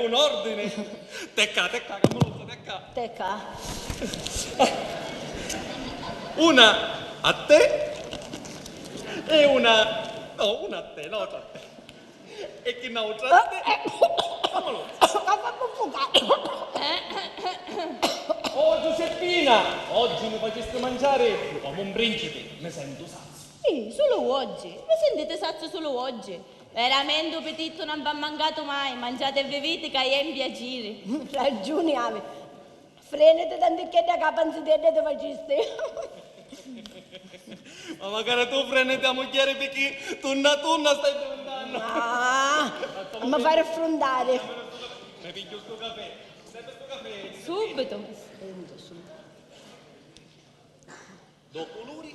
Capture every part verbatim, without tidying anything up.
Un ordine! Te ccà, te ccà, Cammuluzza, te ccà! Te ccà. Una a te e una, no, una a te, no, a te. E chi n'autra a te? Cammuluzza. Ma fammi fugare. Oh, Giuseppina, oggi mi facisti mangiare come un principe, mi sento sazio. Sì, sulu oggi. Mi sentite sazio sulu oggi? Veramenti u pitittu non v'ha mancatu mai, mangiati e viviti ca è un piaciri. Ragiuni havi. Freniti tanticchiedda ca a panzitedda ti facisti. Ma macari tu freniti a mugghieri picchì tunna tunna stai divintannu. Ah, mi fari affruntari. Mi pigghiu stu cafè. Senti stu cafè. Subito. Dô culuri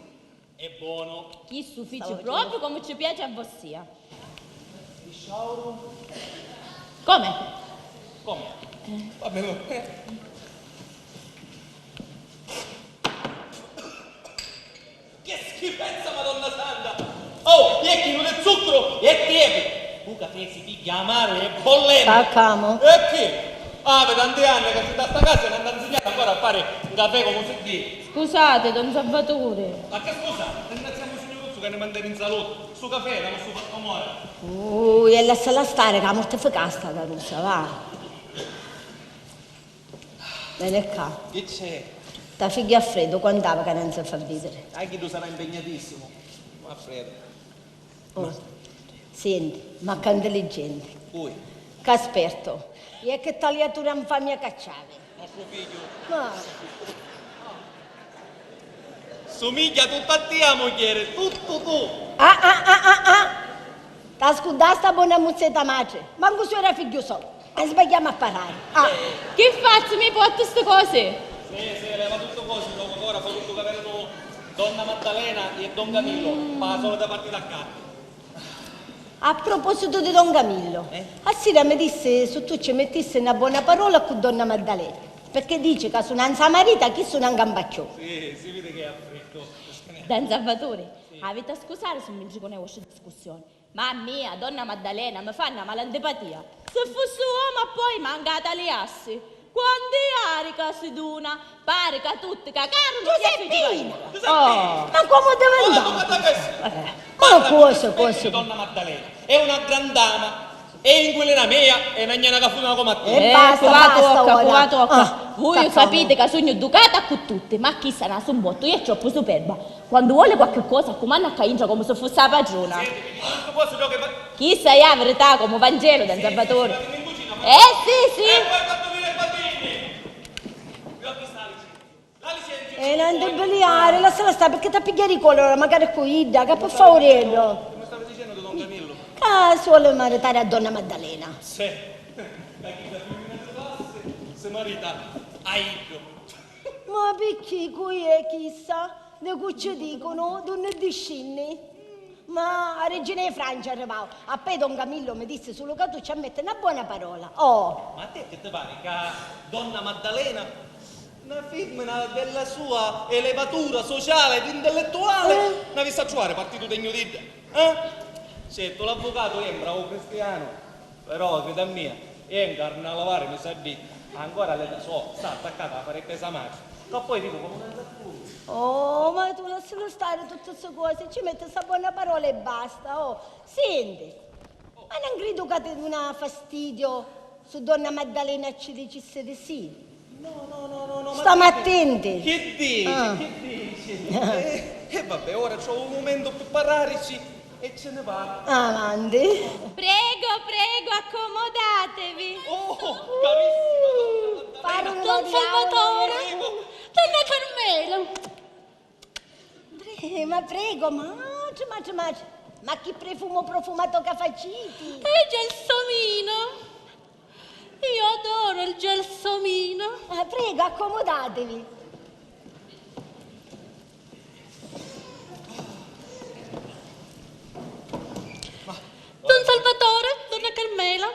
è bonu. Chissu fici propriu comu ci piaci a vossia. Ti sciauru? Come? Come? Eh. Va bene. Che schifezza, Madonna Santa! Oh, è chinu di zucchero e tiepi! U cafè si pigghia amaru e bollenti! Caccamu! E chi? Havi tanti anni ca ci sta sta casa e non t'ha nsignatu ancora a fari un cafè comu si diri. Scusate, don Salvatore. Ma che scusa? Ringraziamo il Signore Ruzzu che ne mantiene in salute. Stu cafè l'avessu fattu amore. Uh, e lassala stari ca a mortificà sta carusa, va. Veni ccà. Chi c'è? Ta figghia Alfredo quant'havi ca non si fa vidiri? Ah, chiddu sarà impegnatissimo. Alfredo. Oh, senti, ma ca ntilligenti. Ui. Ca spertu. E che taliatura nfamia ca c'havi. Ma stu figghiu. Ma. Sumigghia tuttu a tia mugghieri, tuttu tu. Ah, ah, ah, ah, ah. Ta scurdasti a bona muzzetta matri? Mancu su era figghiu so. E sbagghiamu a parrari. Ah. Chi fazzu, mi portu sti cosi? Sì, sì, leva tuttu cosi, dopu ora fa tuttu ca venenu donna Maddalena e don Camillo, pa la solita partita a carte. A propositu di don Camillo, eh? A sira mi dissi su tu ci mittissi na bona parola cu donna Maddalena, perché dici ca su non sa marita, chissu non campa cchiù. Sì, si vidi che è affrittu. Don Salvatore, aviti a scusari su mi ntricunè vostri discussioni. Ma a mia, donna Maddalena, mi fa na mala antipatia. Si fussi uomu, a poi manca a taliassi. Quanti ari ca si duna, pari ca tutti cacarunu e Giuseppina! Oh. Ma comu diventati? Eh, ma cosa, cosa? Donna Maddalena è una grandama, è inquilina mia e non gliene cafuna comu a te. E basta, basta ora. Cuvatu, cuvatu. Vui sapiti ca sugnu ducata cu tutti, ma chissa na sumbottu e è troppu superba. Quandu voli qualchi cosa, accumanna ccà intra comu si fussi a patruna. Senti, mi dici tuttu cosi, ciò che fa- Chissa è a verità, comu Vangelo, don Salvatore. Eh, sì, sì. E poi quandu viri i patini? Io chi sta dicendo? La licenza. E non ti biliari, lassala stari, perché ta pigghiari i colori, macari cu idda, ca pi faurello. Come stavi dicendo di don Camillo? Ca si voli maritari a donna Maddalena. Sì. E chi da femmina di classe si marita a iddu. Ma picchì, cu è chissa? Di cu ci dicunu, d'unni discinni? Ma a regina di Francia arrivau. Appena don Camillo mi dissi sulu ca tu ci ammetti na bona parola. Oh! Ma a te chi ti pari ca donna Maddalena, na fimmina della sua elevatura sociale ed intellettuale, eh, n'avissi a truvari partitu degnu d'idda? Eh? Certu, l'avvucatu è un bravu cristianu. Però, cridi a mia, è un carnalavari, mi sa dì, ancora all'età so, sta attaccata a fari pesa matri, ca poi dicu comu non sa puru. Oh, ma tu lassilu stari tutti sti cosi, ci metti sta bona parola e basta, oh. Senti, ma non cridu ca ti duna fastidio su donna Maddalena ci dicissi di sì? No, no, no, no, no, ma stamu attenti. Chi dici? Ah. Chi dici? Eh, e vabbè, ora trovu un momento per parlarci e ce ne va. Avanti. Prego, prego, accomodatevi. Oh, carissima donna Maddalena. Don Salvatore, donna Carmela. Pre-, ma prego, matri, matri, matri. Ma chi profumu profumato ca faciti? È gelsomino. Io adoro il gelsomino. Ah, prego, accomodatevi. Don Salvatore, donna Carmela,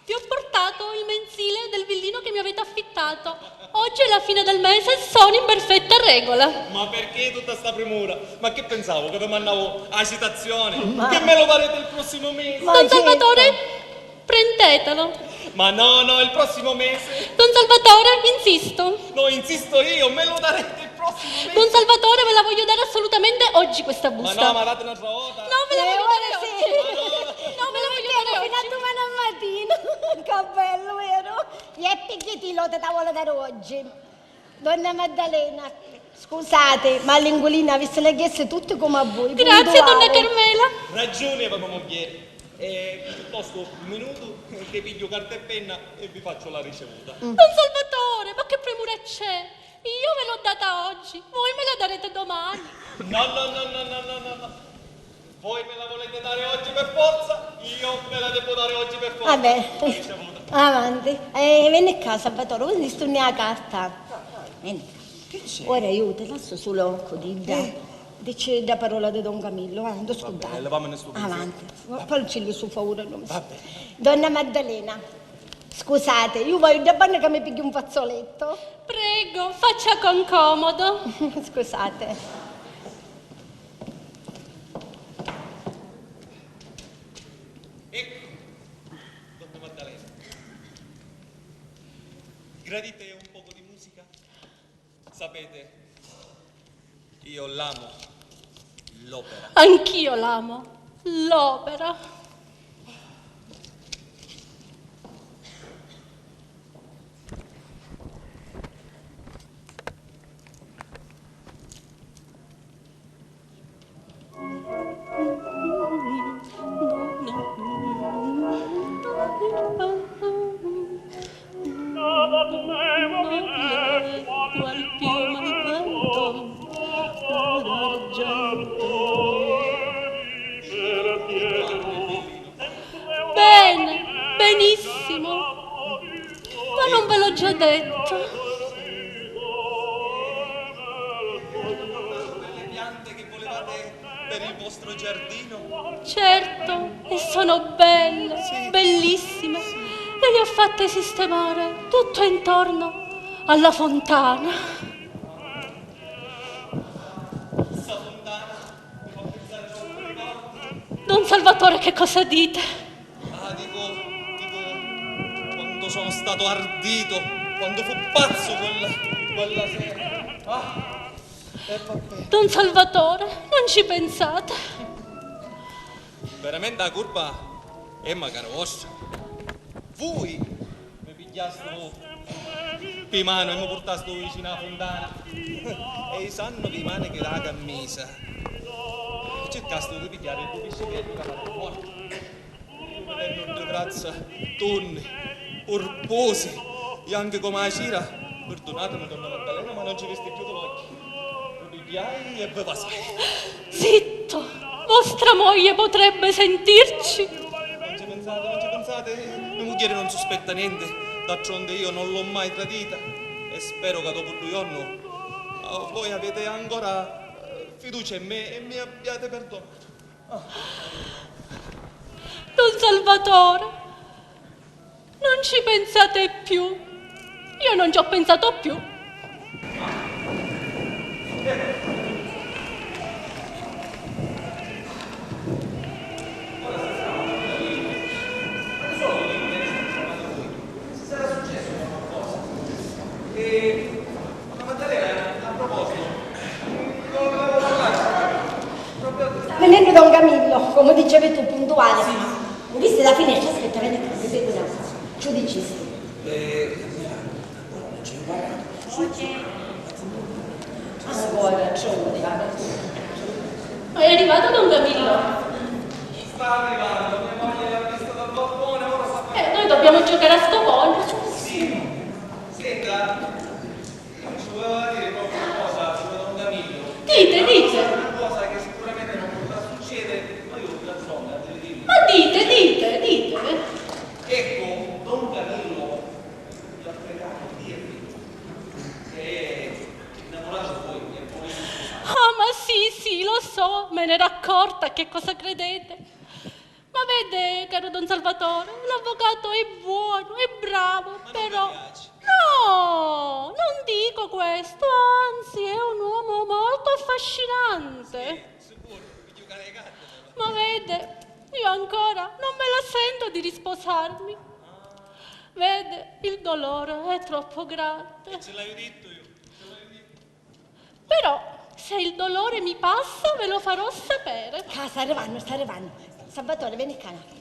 vi ho portato il mensile del villino che mi avete affittato. Oggi è la fine del mese e sono in perfetta regola. Ma perché tutta sta premura? Ma che pensavo che vi mandavo la citazione? Ma che me lo darete il prossimo mese? Ma certo. Don Salvatore, prendetelo. Ma no, no, il prossimo mese. Don Salvatore, insisto. No, insisto io, me lo darete il prossimo mese. Don Salvatore, ve la voglio dare assolutamente oggi questa busta. Ma no, ma date un'altra volta. No, ve la voglio dare oggi. Eh, ora sì. No, ve la voglio dare oggi. Fino a domani al mattino. Che bello, vero? E picchì ti lo te la vuole dare oggi? Donna Maddalena, scusate, ma l'ingulini avissinu a jessi tutti comu a vui, grazie, donna Carmela. Ragiuni aveva mo mugghieri. E piuttostu un minutu che pigghiu carta e penna e vi faccio la ricevuta. Don Salvatore, ma che premura c'è? Io ve l'ho data oggi, voi me la darete domani. No, no, no. Voi me la volete dare oggi per forza? Io ve la devo dare oggi per forza. Vabbè. Avanti. Eh, veni ccà, Salvatore, vuoi stunni la carta? Veni ccà. Che c'è? Ora io ti lascio solo con Didda. Eh. Dici la parola di Don Camillo, eh, non scordare. Vabbè, levamone stu pensiero. Avanti. Vabbè. Facilli stu favore, non mi... Vabbè. Donna Maddalena, scusate, io voglio da banna che mi pigghi un fazzoletto. Prego, faccia con comodo. Scusate. Ecco, donna Maddalena. Gradite un poco di musica? Sapete, io l'amo l'opera. Anch'io l'amo l'opera. Bene, benissimo. Ma non ve l'ho già detto? Quelle piante che volevate per il vostro giardino? Certo, e sono belle, sì, bellissime. Sì. E le ho fatte sistemare tutto intorno alla fontana. Sta fontana mi fa pensare troppo ricordi. Don Salvatore, che cosa dite? Ah, dico, dico, quanto sono stato ardito, quanto fu pazzo quella, quella sera. Ah, e vabbè. Don Salvatore, non ci pensate. Veramente la curpa è macari vostra. Vui mi pigghiastu pi manu e mi purtastu vicinu a la funtana. E i sannu di i manichi dâ cammisa. Circastu di pigghiari ddu piscitellu ca m'avia mortu. Vidennu ddi vrazza tunni, purpusi, janchi comu a cira, pirdunatimi, donna Maddalena, ma non ci visti più di l'occhi. Vi pigghiai e vi vasai. Zitto! Vostra moglie potrebbe sentirci. Non ci pensate, non ci pensate, me mugghieri non suspetta nenti, d'altronde io non l'ho mai tradita e spero ca dopu ddu jornu, ah, voi avete ancora, eh, fiducia in me e mi abbiate perdonato. Don Salvatore, non ci pensate più. Io non ci ho pensato più. Sta venennu don Camillo, comu dicevi tu, puntuali. Sì. U visti la finestra? Aspetta, veni ccà, ti dicu na cosa. Ci u dicisti? Eh, ancora non c'è, guarda. Ancora, ci vuole, guarda. Ma è arrivato don Camillo? Sta arrivando, mia moglie l'ha visto dal balcone, ora sta... Eh, noi dobbiamo giocare a scopone. Sì. Senta, io ci volevo dire proprio una cosa, signor Don Camillo. Dite, dite. Una cosa che sicuramente non potrà succedere, ma io d'altronde, a dire di... Ma dite, dite, dite. Ecco, Don Camillo mi ha pregato di dirvi che è innamorato di voi e vuole sposarvi. Ah, ma sì, sì, lo so, me n'ero accorta, che cosa credete? Ma vede, caro don Salvatore, l'avvocato è buono, è bravo, però... Ma non mi piace. No, non dico questo, anzi, è un uomo molto affascinante. Sì, sicuro, vi giocare le carte, però. Ma vede, io ancora non me la sento di risposarmi. Ah. Vede, il dolore è troppo grande. E ce l'haiu dittu iu, ce l'haiu dittu. Però, se il dolore mi passa, ve lo farò sapere. Ca sta arrivannu, sta arrivannu. Salvatore, veni ccà n'attimu.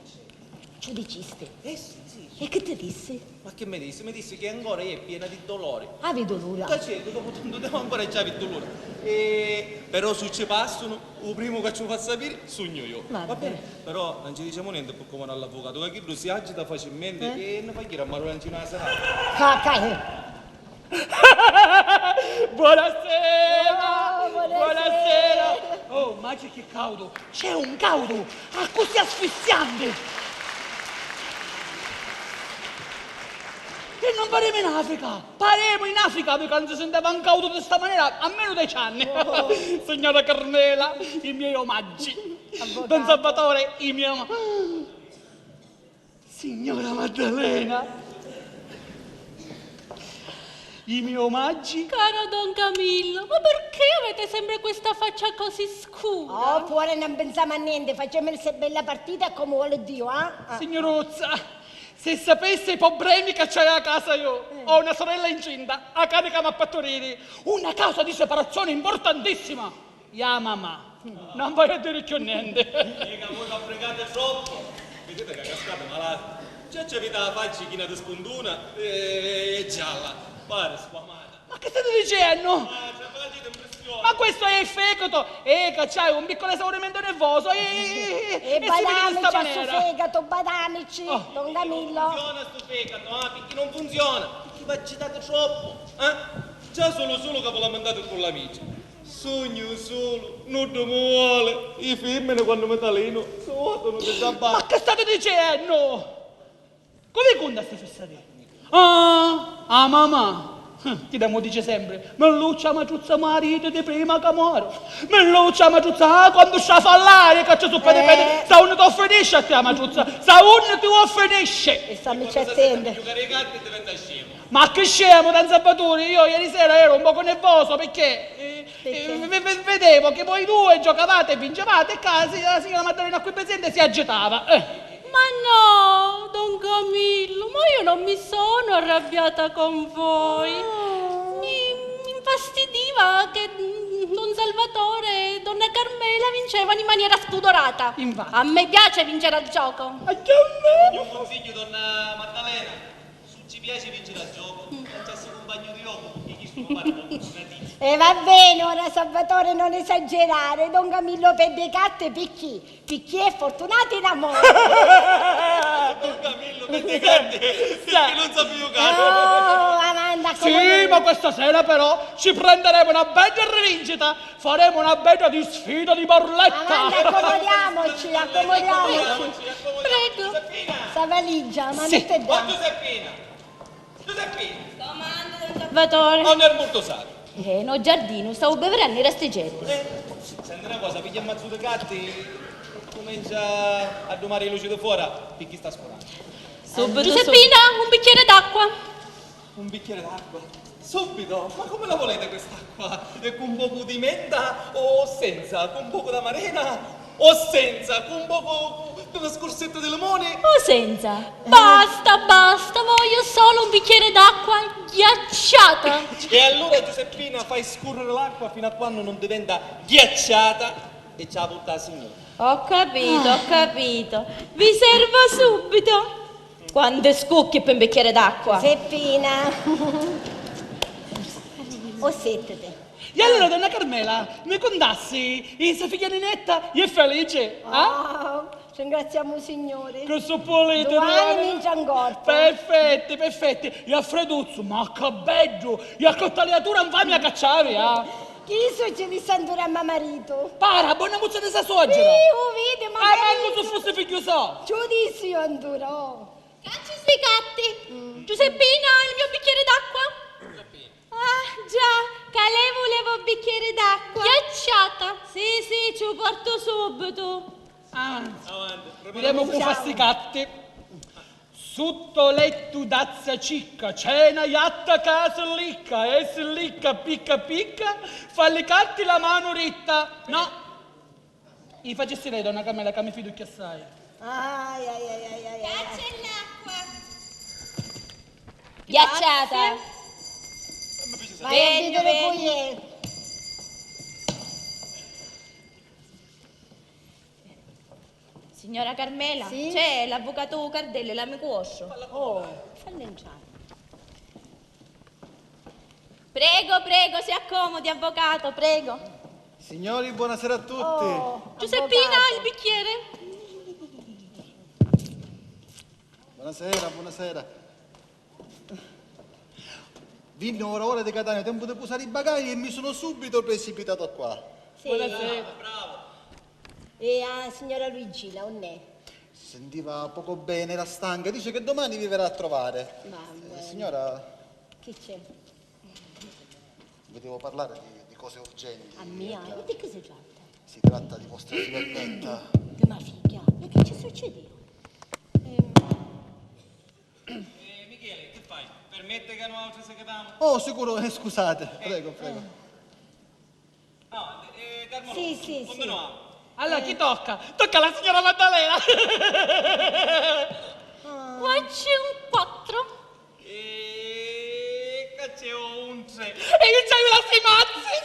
Ci u dicisti? Eh sì, sì, sì. E chi ti dissi? Ma chi mi dissi? Mi dissi che ancora è piena di dolori. Havi dulura? Ca certu, dopu tantu tempu ancora ci havi dulura. E però su ci passunu, u primu ca ci u fa sapiri sugnu iu. Va bene. Però non ci diciamo niente poi comu all'avvocato, ca chiddu si agita facilmente e ne fa jiri a Marone in giro a serata. Ca, ca, eh. Buonasera! Oh, buonasera! Buonasera! Oh, ma c'è che caudu! C'è un caudu! Accussì asfissiante! E non paremu in Africa! Paremu in Africa, perché non si sentiva un caudu di sta maniera almeno dieci anni! Oh. Signora Carmela, i miei omaggi! Avvocato. Don Salvatore, i miei omaggi! Signora Maddalena, i miei omaggi. Caro don Camillo, ma perché avete sempre questa faccia così scura? Oh, fora non pensiamo a niente, facciamo questa bella partita come vuole Dio, ah? Ah. Signuruzza, se sapesse i problemi che c'hai a casa io, ho una sorella incinta, a carica mi ha fatto riri, una causa di separazione importantissima. Ia mamà, non voglio dire cchiù niente. Mica voi l'affregate troppo. Vidite ca cascate malati. Già ci avite la faccia china di spunduna e, e gialla. Pare squamata. Ma che state dicendo? Ah, ci avete impressione. Ma questo è il fegato! Eh, ca c'hai un piccolo esaurimento nervoso! Eh, eh, eh, eh, e si vede di sta maniera! Badamici a sto fegato, badamici, don Camillo. Non funziona sto fegato, ah, perché non funziona? Perché vi agitate troppo, eh? Già solo solo che vi lamentate con l'amici. Sugnu sulu, nuddu mi voli, i fimmini quannu mi talinu, si votanu di già basta. Ma che state dicendo? Cu vi cunta sti fissarie? Ah, a mamà! Chidda mu dici sempri, mi lucia a matruzza maritu di prima ca moru. Mi lucia a matruzza, ah, quannu sta a fallari ca ci su pedi pedi, sa unni ti offrinisci a te a matruzza, sa unni ti offrinisci! E sta mi ci attende. Ma chi scemu, don Salvatore, io ieri sera ero un poco nervoso perché, eh, eh, ve-, ve-, vedevo che voi due giocavate e vincevate e ca si-, la signora Maddalena qui presente si agitava. Eh. Ma no, don Camillo, ma io non mi sono arrabbiata con voi. Mi, mi infastidiva che, mm, don Salvatore e donna Carmela vincevano in maniera spudorata. Infatti. A me piace vincere al gioco. Anche a me. Io consiglio, donna Maddalena, Su ci piaci vinciri a giocu, cacciassi cumpagnu di jocu, picchì chistu mi pari pocu furnativu. E va bene, ora Salvatore non esagerare, don Camillo perde carte picchì? Picchì è fortunato in amore. Don Camillo perde carte picchì non sapi jucari. Oh, avanti, sì, ma questa sera però ci prenderemo una bella rivincita. Faremo una bella disfida di Barletta! Avanti, accomodiamoci, accomodiamoci. Prego. Giuseppina! Sta valigia, ma sì. Metti dentro. Oh, Giuseppina! Giuseppina! Comanda, don Salvatore. Dove è il morto sacro? Eh, no giardinu, stavo beverennu i resticelli. Eh, senti una cosa, piglia un mazzu di catti e comincia a dumari i luci di fora, picchì sta scurando. Subito, Giuseppina, subito. Un bicchiere d'acqua. Un bicchiere d'acqua? Subito? Ma come la volete quest'acqua? E con poco di menta o senza? Con poco d'amarena o senza? Con poco di una scorzetta di limone? O senza. Eh. Basta, basta, voglio solo un bicchiere d'acqua ghiacciata. E allora, Giuseppina, fai scorrere l'acqua fino a quando non diventa ghiacciata e ci la porta la signora. Ho capito, ho capito. Vi servo subito. Quanti scucchi pi un bicchieri d'acqua! Giuseppina! O settiti. E allora, donna Carmela, mi cuntassi, i so figghia Ninetta è felice, ah? Ah, ringraziamo il Signore. Che so puliti, duani mingia 'n corpu. Perfetti, perfetti. E a Freduzzu, ma che beddu! E a che taliatura infamia ca c'havi, ah? Chi so ci dissi antura a me maritu? Para, bona muzza di sa suocera! Sì, u vidi, ma... Ah, mancu su fussi figghiu so! Ci u dissi io antura, oh! Cacci sui catti! Mm. Giuseppina, il mio bicchiere d'acqua? Ah, già, ca lei voleva un bicchiere d'acqua. Ghiacciata! Sì, sì, ci u portu subito. Avanti. Avanti. Videmu cu fa sti catti. Sutta u lettu tazza cicca, c'è na jatta ca si licca, e si licca picca picca, fa li catti la manu ritta. No. I facessi lei, donna Carmela, ca mi fidu cchiù assai. Ai, ai, ai, ai, ai, ai. Caccia l'acqua. Ghiacciata. Vai a vèdiri cu è. Signora Carmela, sì? C'è l'avvocato Cardelli, l'amico vostro. Oh. Fallo entrare. Prego, prego, si accomodi, avvocato, prego. Signori, buonasera a tutti. Oh, Giuseppina, avvocato. Il bicchiere. Buonasera, buonasera. Vinni ora ora di Catania, tempu di pusari i bagagli e mi sono subito precipitato qua. Sì. Buonasera. Bravo, bravo. E a signora Luigina, unn'è? Si sentiva poco bene, era stanca. Dice che domani vi verrà a trovare. Mamma mia. Eh, signora, chi c'è? Volevo parlare di, di cose urgenti. A mia? E di chi si tratta? Si tratta di vostra figlia Annetta. Di ma figghia? E chi ci succediu? Ehm. Eh, Michele, che fai? Permette che noi altri se capiamo? Oh, sicuro, eh, scusate. Eh. Prego, prego. No, eh, Carmelo, sì, sì, continuiamo. Allora, chi tocca? Tocca alla signora Maddalena! Qua c'è un quattro. E qua c'è un tre. E io c'avevo la sei mazzi!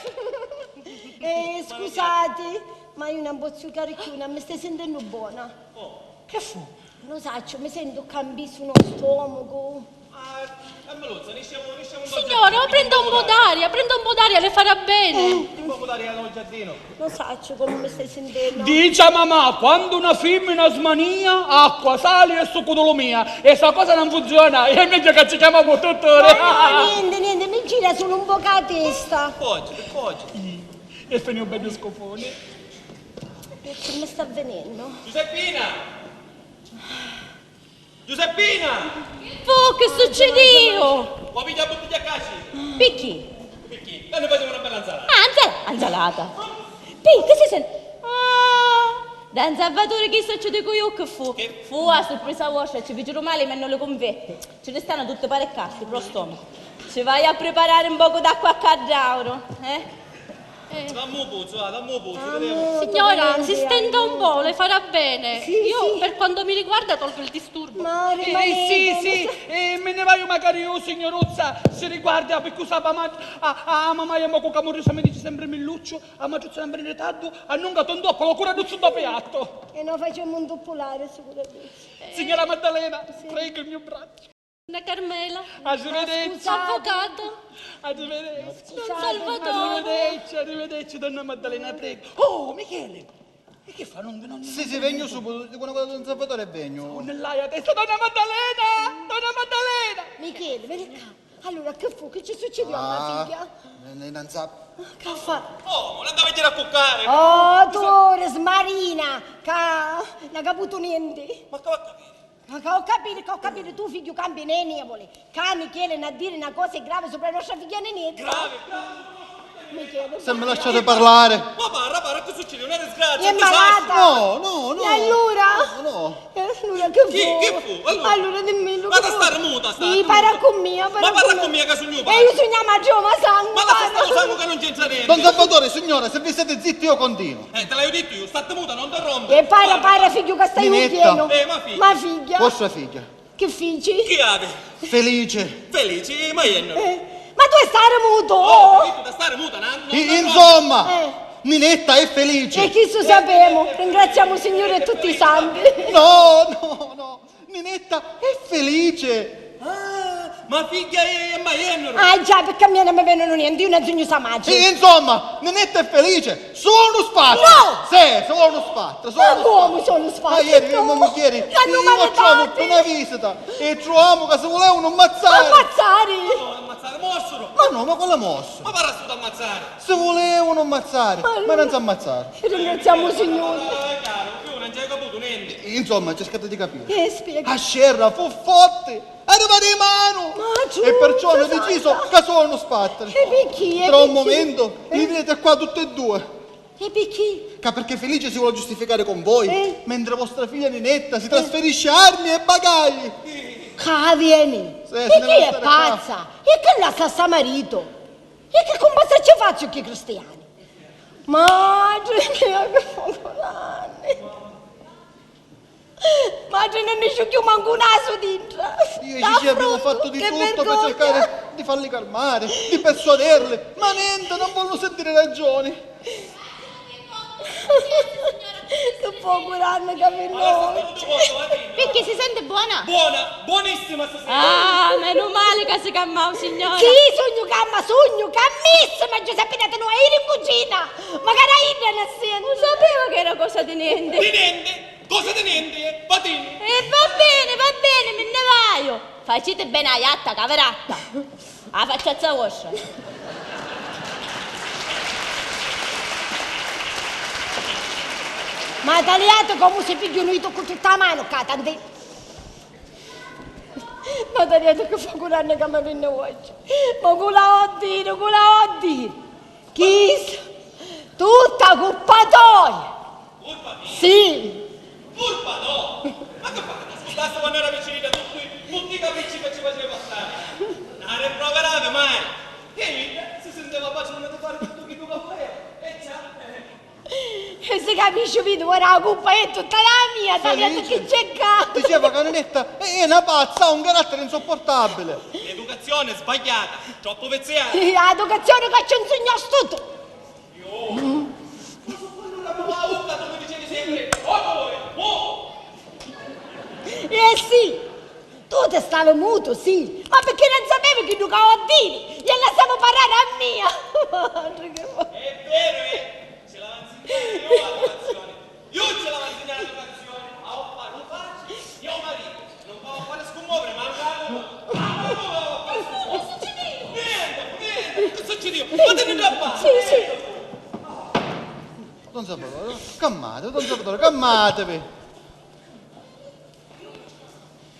Eh, scusate, ma io non posso giocare più, non mi stai sentendo buona. Oh. Che fu? Non saccio, mi sento cambisu no stomacu. Ah, Carmeluzza, nisciamo, nisciamo un po'. Signora, prenda un po' d'aria, prenda un po' d'aria, le farà bene. Un poco d'aria dal giardino. Non saccio come mi stai sentendo. Dice a mamà, quando una femmina smania, acqua, sali e succo di lumia. E sta cosa non funziona, è meglio che ci chiamiamo un dottore. No, no, niente, niente, mi gira solo un poco la testa. Poggi, poggi. E finì un bello scofone. E che mi sta avvenendo? Giuseppina! Giuseppina! Fu, che succediu? Vuoi pigliare bottiglia a casci? Picchì? Picchì? Noi facciamo una bella insalata. Ah, insa-, insalata. Pì, che si sente? Ah, da San Salvatore chi succede cu iu che fu? Che? Fu a sorpresa vostra, ci fecero male i mennoli cunfetti. Ci restano tutti parecchiati, pro stomaco. Ci vai a preparare un poco d'acqua a caddauro, eh? Eh. Dammi un puzzu, va, dammi un puzzu, vediamo. Signora, si stenda un po', le farà bene. Sì, sì. Io, per quanto mi riguarda, tolgo il disturbo. Ma eh, sì, sì, eh, me ne vaiu macari io, signoruzza. Si riguarda, picchì sa, a, a, a mamma e a mo cu camurrisa mi dici sempre Milluccio, a matruzza sempre in ritardo, a nunca tondu a polo cura duzzu da piatto. E noi facciamo un tuppulare, sicuro. Signora Maddalena, prego il mio braccio. Donna Carmela. Arrivederci. Scusate. Avvocato. Arrivederci. Scusate. Salvatore. Arrivederci, arrivederci, donna Maddalena, prego. Oh, Michele! E che fa? Non, non, sì, sì, vegnu subito, dico una cosa a don Salvatore e vegnu. Non l'hai a testa, donna Maddalena! Donna Maddalena! Michele, veni qua. Allora, che fu? Che ci succediu a ma figghia? Ah, ne, ne, non sa. Che fa? Oh, ma l'andava a girare a cuccare. Oh, tu, smarina, ca, non ha caputu niente. Ma che va a capire? Ma ca ho capito, ca ho capito, tu figghiu cambi né nievole. Ca Michele n'ha a dire na cosa grave supra nostra figghia Nenetta. Grave, grave. Michele, se mi lasciate parlare. Ma parra, parra, che succede? Una disgrazia, un disastro. No, no, no. E allora? No, no. E allora che fu? Chi, chi fu? Allora? Allora dimmi, ma da stare muta, sta. Sì, parra con mia, parra con mia. Ma parra con mia che sugnu io. E io sugnu a madre, ma sangue. Ma lascia stare sangue che non c'entra niente. Don Salvatore, signora, se vi state zitti io continuo. Eh, te l'hai detto io, state muta, non ti rompo. E parra, parra, figghiu, che stai Ninetta. Ugghiennu. Eh, ma figghia. Ma figghia. Vostra figghia. Che fici? Chi havi? Felice. Felice, ma jennu. Eh, ma tu hai stare muto? Oh, tu hai stare muta, no? I-, insomma, eh. Ninetta è felice. E chi su sapemo? Ringraziamo il Signore e tutti i santi. No, no, no. Ninetta è felice! Ah, ma figghia è, è maiennuru! Ah, già, perché a mia non mi vengono niente, io non sogno sa magia. Sì, insomma, Ninetta è felice! Sugnu sfatta! No! Sì, sugnu sfatta, sugnu sfatta! Ma come sugnu sfatta? Ma ieri, mia mugghieri, io trovu una visita e trovamu ca si vulevunu ammazzari! Ammazzari? Ma no, ma quale morsu? Ma parra stu d'ammazzari! Si vulevunu ammazzari, ma non s'ammazzaru. Ringraziamo il Signore. Eh, caro, io non ci hai caputo niente. Insomma, cercate di capire. Eh, spiega. A scerra fu forte, arriva di mano. E perciò hanno deciso che sono sfatteri. E perché? Tra un momento li vedete qua tutte e due. E perché? Ca perché Felice si vuole giustificare con voi, mentre vostra figlia Ninetta si trasferisce armi e bagagli. Ca vieni? Sì, e chi è pazza? E che lascia sta marito? E che cumpassa ci faccio chi cristiani? Madre mia, che focolani! Matri, non nesciu cchiù mancu un asu dintra. Io e Gigi abbiamo fatto di tutto per cercare di farli calmare, di persuaderli, ma niente, non vogliono sentire ragioni. Che pocu dannu ca mi... Allora, sta tutto buono, va bene. Perché si sente buona? Buona, buonissima stasera. Ah, meno male che si calma, signora. Sì, sugnu calma, sugnu calmissima, Giuseppina, ti nu iri in cucina. Magari a idda ne sento. Non sapevo che era cosa di niente. Di niente? Cosa di niente, eh? Vattinni. E va bene, va bene, mi ne vaio. Facite bene a jatta, caveratta. A facciazza vostra. Ma taliate comu si pigghiu nu itu cu tutta a manu, ca tanti. Ma taliate che fa curannu ca mi vinni voce. Ma cu la oddinu, cu la oddinu. Chi s-, tutta cuppa toia! Curpa mia? Sì! Curpa no! Ma che fai? Ascoltaste quando era piccinina tutti, tutti i capricci che ci faceva passare? Non rimproveravi mai! E io si sentiva patrona di fare tutto quello che voleva e già... E si capisci, vidi, ora la cuppa è tutta la mia, taliate chi c'è ca. Diceva ca Nanetta è, è una pazza, ha un carattere insopportabile. L'educazione sbagliata, troppo viziata. L'educazione che ci insegnasti tu. Io? Cosa fanno la mamma a bocca, tu mi dicevi sempre, "Oh, oh, oh"? Eh sì, tu ti stavi mutu, sì, ma perché non sapevi chiddu ca oddini, e lassavi parlare a mia. È vero, eh? Ce l'aveva insegnata io l'educazione. Io ce l'aveva insegnata l'educazione. A papà non faccio, io marito. Non va a fare scommuovere, ma non va a fare scommuovere. Niente, niente, che succede? Ma te ne va? Sì, sì. Don Salvatore, calmate, don Salvatore, calmatevi.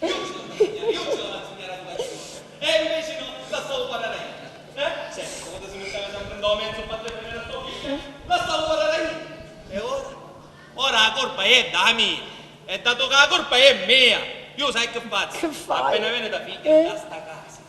Io ce l'ho da insegnare, io ce l'ho da insegnare l'educazione. E invece no, la stavo parlare io. Eh? Senti, quando si metteva sempre in mezzo, fate vedere a sto figlio, la stavo parlare io. E ora? Ora la colpa è da mia. E dato che la colpa è mia, io sai che faccio? Che fai? Appena viene da figlia, eh, da sta casa.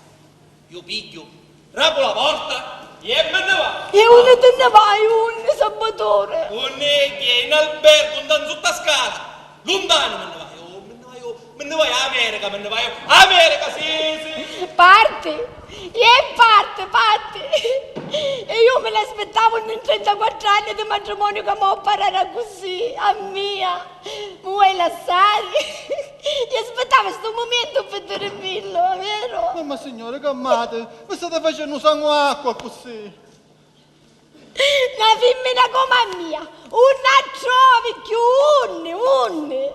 Io pigghiu, rapu la porta e me ne vaiu. E unni ti nni vai, unni, Salvatore? Unni è che in albergo, in sutta scala. Luntanu me ne vaiu, oh, me ne vaiu, oh, me ne vaiu a America, me ne vaiu a America, sì, sì. Parti? E parti, parti. E io mi l'aspettavo in trentaquattru anni di matrimonio che mi parrà così, a mia. Mi vuoi lassari? Io aspettavo stu mumentu pi dirimmillu, vero? Mamma signore, calmate, mi state facennu sangu acqua accussì. Na fimmina comu a mia, unni a trovi cchiù, unni, unni?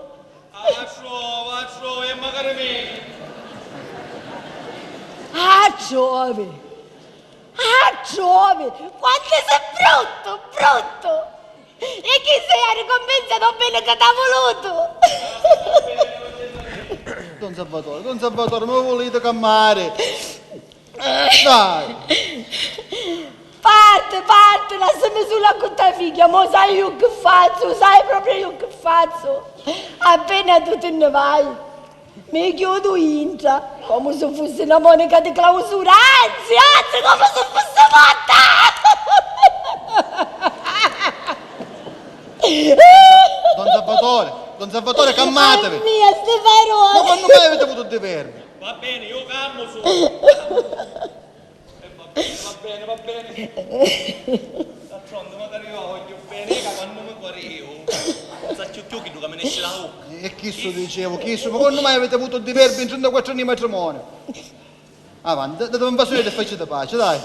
A trovi, a trovi, e macari mia. A trovi, a trovi, quantu si bruttu, bruttu! E chi sei a ricompensa do bene che t'ha voluto? Don Salvatore, don Salvatore, ma vulite calmare? Dai! Parte, parte, lassami sula cu ta figghia, mo sai io che faccio, sai proprio io che faccio. Appena tu te ne vai. Mi chiudu intra, comu si fussi na monica di clausura, anzi, anzi, comu si fussi morta! Don Salvatore, don Salvatore, calmatevi! Mamma mia, sti paroli! Ma quannu mai avete avuto di vermi? Va bene, io calmo sono. E va bene, va bene, va bene. D'altronde, magari io la voglio bene, io quando mi guarì io, non sacciu cchiù chiddu ca mi nesci la bocca. E chissu dicevo, chissu, ma quannu mai avete avuto di verbi in trentaquattru anni di matrimonio? Avanti, date un vasone e facete pace, dai.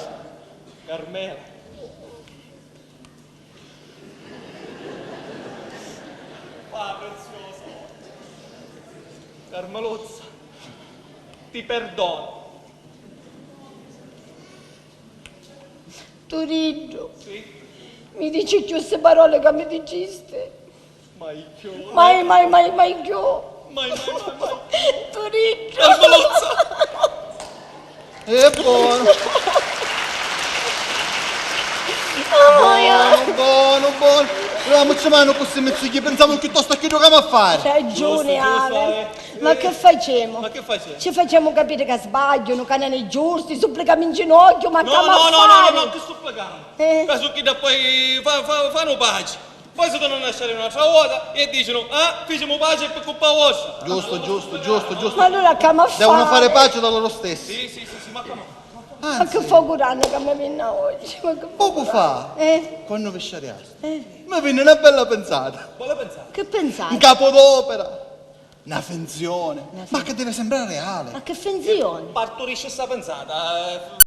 Carmela. Fa, preziosa. Carmeluzza, ti perdono. Turiddu, sì? Mi dici cchiù sti paroli ca mi dicisti? Mai cchiù. Mai, mai, mai, mai cchiù. Mai, mai, mai, mai cchiù. Turiddu. Carmeluzza. E buono. Oh, buono, buono, buono. Ramucci manu cu sti mizzugghi, pensamu chiuttostu a chiddu ca hamu a fari. Ragiuni, giustu, giustu, Ave. Eh. Ma che facemu? Ma che facemu? Ci facemu capiri ca sbagghianu, ca non è giustu, supplicamu in ginocchiu, ma no, che hamu a fari? No, no, no, no, no, che supplicamu? Eh. Ca su chidda poi fa, fa, fanu paci. Poi si tornano a nascere un'altra volta e dicenu: "Ah, ficimu pace pi culpa vostra." Giusto, giusto, giusto, giusto. Ma allora che ma Devono fare fare? Pace da loro stessi. Sì, sì, sì, sì, ma come? Ma Anzi, che focuranno che mi vinna oggi? Ma che poco fa, Eh? Quando vi sciariasti, Eh? mi venne una bella pensata. Vuole pensare? Che pensate? Un capodoperad'opera, una finzione, ma che deve sembrare reale. Ma che finzione? Parturisce sta pensata. Eh.